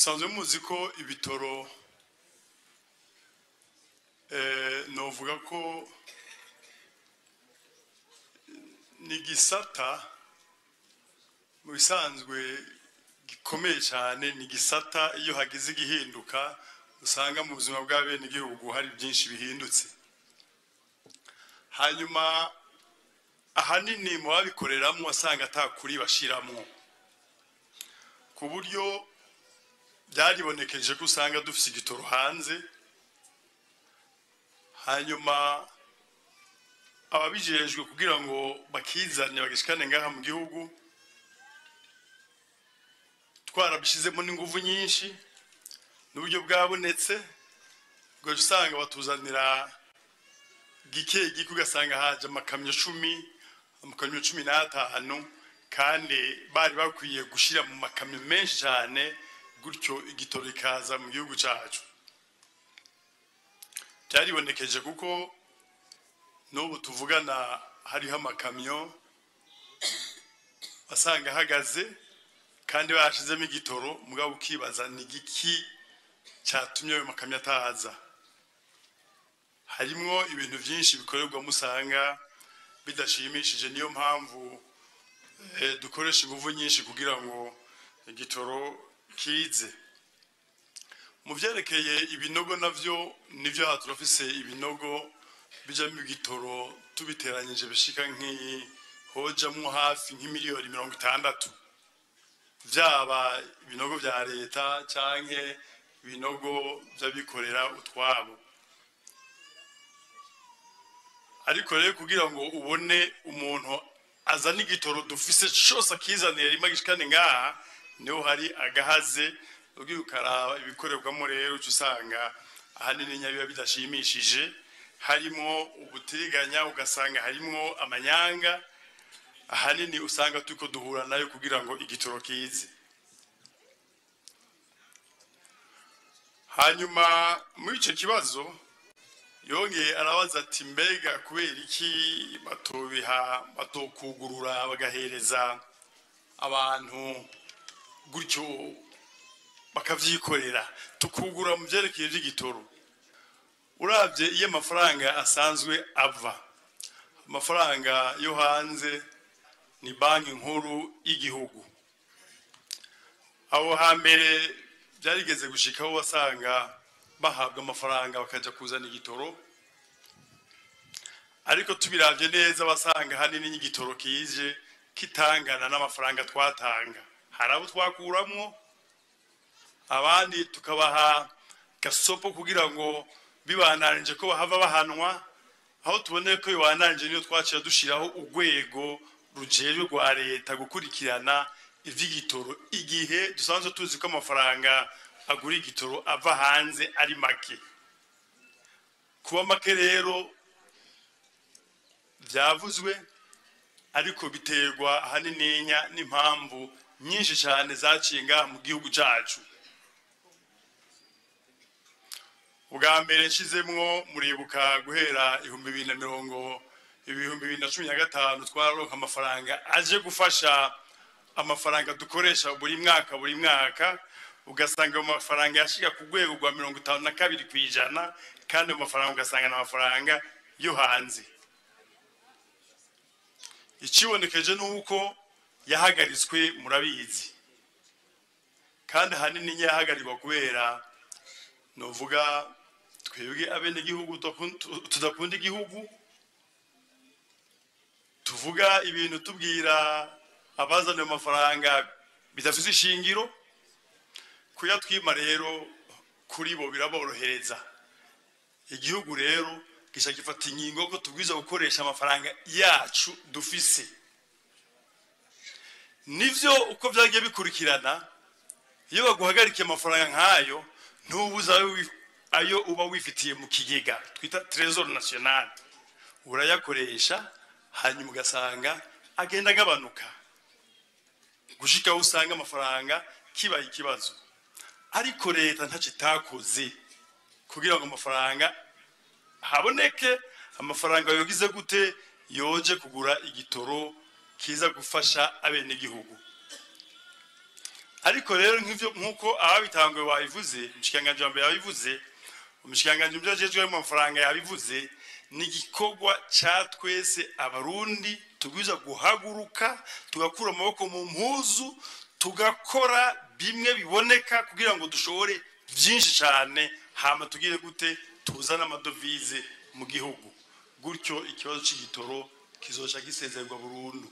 Musanzwe muzi ko ibitoro novuga ko ni gisata mu bisanzwe gikomeye cyane, ni gisata iyo hagize igihinduka usanga mu buzima bw'abenegihugu hari byinshi bihindutse. Hanyuma ahanini mu babikoreramo wasanga atakuri bashiramwo, ku buryo byaribonekeje ko usanga dufise igitoro hanze. Hanyuma ababijejwe kugira ngo bakizane bagishikane ngaha mu gihugu twarabishizemo n'inguvu nyinshi n'uburyo bwabonetse, ubwo usanga batuzanira gike gike, ugasanga haje amakamyo 10, amakamyo 15, kandi bari bakwiye gushira mu makamyo menshi cyane, gutyo igitoro ikaza mu gihugu cyacu. Byaribonekeje kuko n'ubu tuvugana hariho amakamyo asanga ahagaze kandi bashizemo igitoro, mugabo ukibaza ni giki cyatumye ayo makamyo ataza. Harimwo ibintu byinshi bikorerwa musanga bidashimishije, niyo mpamvu dukoresha ingufu nyinshi kugira ngo igitoro kize. Mu byerekeye ibinogo navyo nivyo turafise ibinogo bijamo igitoro tubiteranyije bishika nk'ihojamwo hafi nk'imiliyoni 60, vyaba ibinogo vya leta canke ibinogo vy'abikorera utwabo. Ariko rero kugira ngo ubone umuntu azana igitoro dufise cose akizanira rimwe agishikane ngaha, niho hari agahaze. Ugiye ukaraba ibikorerwamo rero uca usanga ahanini nyabiba bidashimishije, harimo ubutiriganya, ugasanga harimo amanyanga ahanini usanga turiko duhura nayo kugira ngo igitoro kize. Hanyuma muri ico kibazo yongeye arabaza ati mbega kubera iki batobiha batokugurura bagahereza abantu gutyo bakavyikorera, tukugura mu byerekeye by'igitoro. Uravye iyo amafaranga asanzwe ava, amafaranga yo hanze ni banki nkuru y'igihugu. Aho hambere byarigeze gushikaho wasanga bahabwa amafaranga bakaja kuzana igitoro, ariko tubiravye neza basanga hanini n'igitoro kije kitangana n'amafaranga twatanga. Hari abo twakuramwo, abandi tukabaha gasopo kugira ngo bibanarije ko bahava bahanwa. Aho tuboneye ko bibanarije niyo twacira dushiraho urwego rujejwe rwa leta gukurikirana ivy'igitoro, igihe dusanzwe tuzi ko amafaranga agura igitoro ava hanze ari make. Kuba make rero byavuzwe, ariko biterwa ahanini n'impamvu nyinshi cyane zaciye ngaha mu gihugu cyacu. Ubwa mbere nshizemwo muribuka guhera 2015 twararonka amafaranga aje gufasha amafaranga dukoresha buri mwaka buri mwaka, ugasanga ayo mafaranga yashika ku rwego rwa 52%, kandi ayo mafaranga ugasanga ni amafaranga yo hanze. Ikibonekeje nuko yahagaritswe murabizi, kandi ahanini yahagarikwa kubera novuga twebwe abenegihugu tudakunda igihugu, tuvuga ibintu tubwira abazana amafaranga bidafise ishingiro. Kuyatwima rero kuri bo biraborohereza. Igihugu rero gisha gifata ingingo ko tubwiza gukoresha amafaranga yacu dufise. Nivyo uko vyagiye bikurikirana, iyo baguhagarikiye amafaranga nkayo ntubuza ayo uba wifitiye mu kigega twita Trésor National, urayakoresha hanyuma ugasanga agenda agabanuka gushika aho usanga amafaranga kibaye ikibazo. Ariko leta ntacyo itakoze kugira ngo amafaranga haboneke, amafaranga yogize gute yoje kugura igitoro kiza gufasha abenegihugu. Ariko rero nk'ivyo, nk'uko ababitanguye babivuze, umushikiranganji wa mbere yabivuze, umushikiranganji mu vyajejwe mu mafaranga yabivuze, ni igikorwa ca twese Abarundi. Tubwirizwa guhaguruka, tugakura amaboko mu mpuzu, tugakora bimwe biboneka kugira ngo dushobore byinshi cyane, hama tugire gute? Tuzane amadovize mu gihugu. Gutyo ikibazo c'igitoro kizoca gisezerwa burundu.